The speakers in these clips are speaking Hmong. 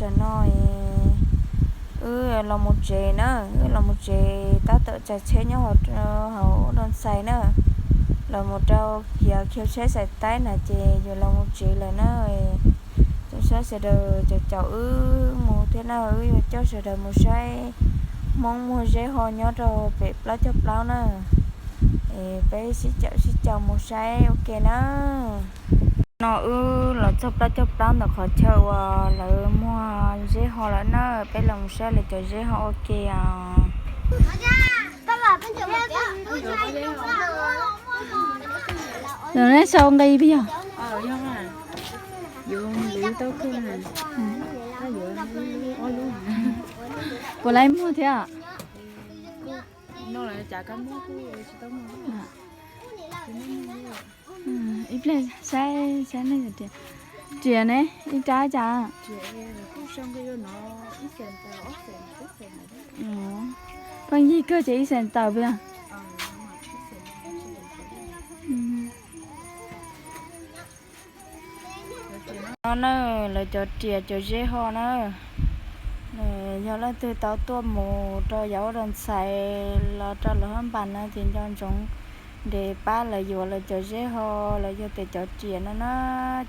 Tam no wb los mus tsev na, wb los mus tsev tab tom tsav tsheb nyob hauv Doos Xais na. Los mus rau kiav khiav tsheb xaim taib na ces yuav los mus tsev lawm na. Tsoom saib sawv daws caum caum wb mus thiab na, wb yuav coj sawv daws mus saib Hmoob muag zeb ho nyob rau pem plaub caug plaub na. Es peb sib caum sib caum mus saib ua ke na. No wb los txog plaub caug plaub ntawm qhov chaw uas lawv muag zeb ho lawm na, peb los mus saib lawv cov zeb ho ua ke os. Neb sau nqi pes yog? Puas laib muag thiab? Ib pliag saib, saib nej riam ne, ib rab cas? Pheej yig kawg ces ib xees tawm pes. No na, lawv cov riam cov zeb ho na, yog leej twg tau tuaj mus rau yav ua Doos Xais los rau lawv hab npas na ces nco ntsoov nres pab lawv yuav lawv cov zeb ho los yog tias cov riam no na.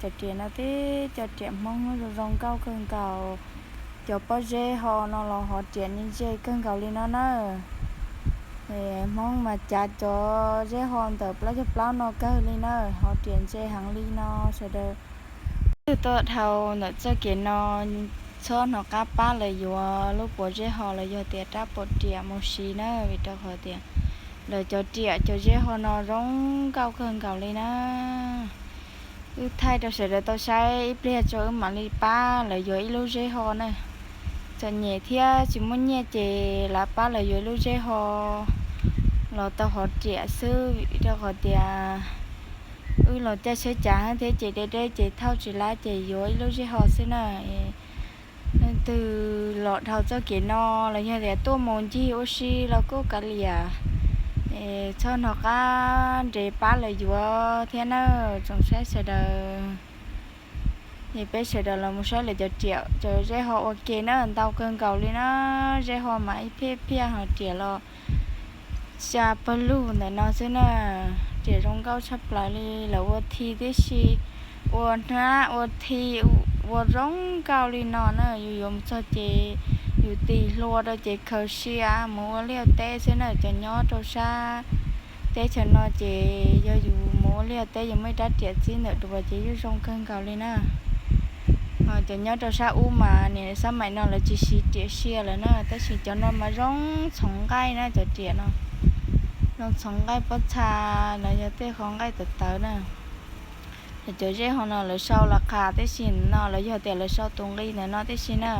Cov riam no tib cov riam Hmoob zoo zoo nkauj kawg nkaus. Cov pob zeb ho no los hov riam ntse kawg nkaus li no na. Hmoob mas cav cov zeb ho ntawm plaub caug plaub no kawg li na, hov riam ntse heev li no sawv daws. Twg tuaj dhau ntawm txoj kev no txhob hnov qab pab lawv yuav lub puas zeb ho los yog tias rab puas riam mus siv na, vim rau qhov tias lawv cov riam cov zeb ho no zoo nkauj kawg nkaus li na. Wb thaij rau sawv daws tau saib ib pliag tso wb mam li pab lawv yuav ib lub zeb ho na. Txom nyem thiab tsis muaj nyiaj ces lawv pab lawv yuav ib lub zeb ho los tau hov riam xwb, vim rau qhov tias wb los caij tsheb cav thiab ces deb deb ces thauj tsis lab ces yuav ib lub zeb ho xwb na. Leej twg los dhau txoj kev no los yog tias tuaj mus ncig ua si los kuj kav liam, txhob hnov qab nres pab lawv yuav thiab na, tsoom saib sawv daws. Es peb sawv daws los mus saib lawv cov riam cov zeb ho ua ke na, ntau kawg nkaus li na. Zeb ho mas ib phiaj phiaj ho riam los xya pawg lug ntawm no xwb na. Riam zoo nkauj tshaj plaws li, lawv ua thi tib si, ua hnab ua thi, ua zoo nkauj li no na. Yus yuav mus txog ces yus tis hlua rau ces khaws sia mus ua liaj teb xwb na. Cov nyob rau sab teb chaws no ces yog yus mus ua liaj teb yus muaj ib rab riam txib ntawm duav ces yeej zoo kawg nkaus li na. Cov nyob rau sab ub mas nim sab maim no lawv tsis siv riam sia lawm na, tab sis cov no mas zoo txhoov nqaij na, cov riam no zoo txhoov nqaij pob txha los yog tej qhov nqaij tawv tawv na. Cov zeb ho no lawv sau los qas tib si no los yog tias lawv sau tus nqi ntawm no tib si na.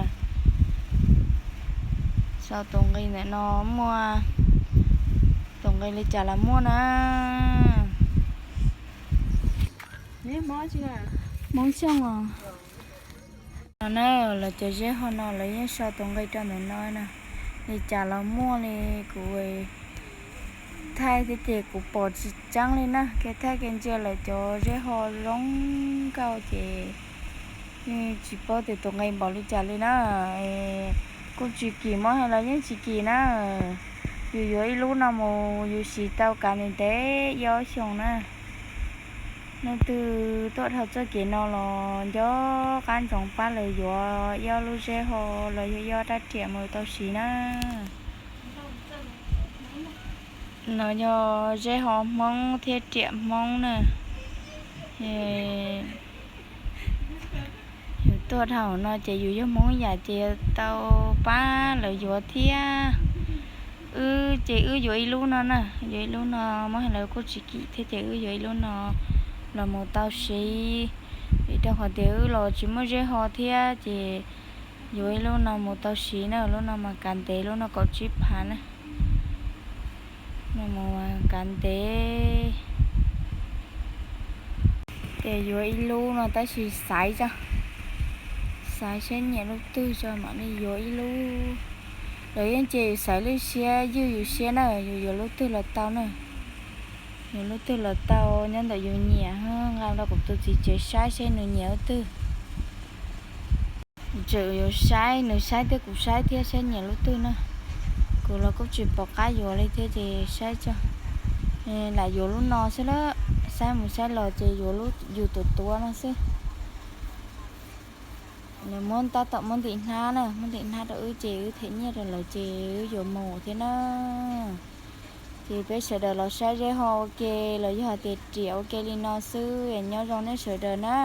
Sau tus nqi ntawm no muaj, tus nqi li cas los muaj na. Hmoob Xyooj os. No na, lawv cov zeb ho no lawv yeej sau tus nqi rau ntawm no na. Li cas los muaj li, kuv thaij thiab ces kuv pom tsis tseeb li na, kev thaij kev ntsia lawv cov zeb ho zoo nkauj ces yeej tsis paub tias tus nqi npaum li cas li na. Kuj tsis kim, muab hais los yeej tsis kim na. Yus yuav ib lub no mus yus siv tau kav ntev ntev ib ob xyoos na. Leej twg tuaj dhau txoj kev no los nco qab ntsoov pab lawv yuav ib ob lub zeb ho los yog ib ob rab riam mus tau siv na. No yog zeb ho Hmoob thiab riam Hmoob na. Yus tuaj dhau no ces yus yog Hmoob yam ces yuav tau pab lawv yuav thiab. Wb ces wb yuav ib lub no na, yuav ib lub no, muab hais lawv kuj tsis kim thiab ces wb yuav ib lub no los mus tau siv. Vim rau qhov tias wb los tsis muaj zeb ho thiab ces yuav ib lub no mus tau siv na, lub no mas kav ntev, lub no kaum tsib phav na. Mus kav ntev. Ces yuav ib lub no tab sis xaiv tso, xaiv saib nyiam lub twg tso mam li yuav ib lub. Lawv yeej ces yus xaiv lub siab ywj yus siab na, yus yuav lub twg los tau na. Yuav lub twg los tau nyob ntawm yus nyiam, nqa rau kuv tus txiv tsev saib seb nws nyiam lub twg. Tseem yuav saib, nws saib thiab kuv saib thiab saib nyiam lub twg na. Kuv los kuj tsis pom qab yuav li thiab ces saib tso. Lam yuav lub no xwb lawm, saib mus saib los ces yuav lub yus tuav tuav no xwb. Nws muab tab tom muab ntim hnab na, muab ntim hnab rau wb ces wb them nyiaj rau lawv ces wb yuav mus thiab na. Ces peb sawv daws los saib zeb ho ua ke los yog hais tias riam ua ke li no xwb, nyob zoo nej sawv daws na.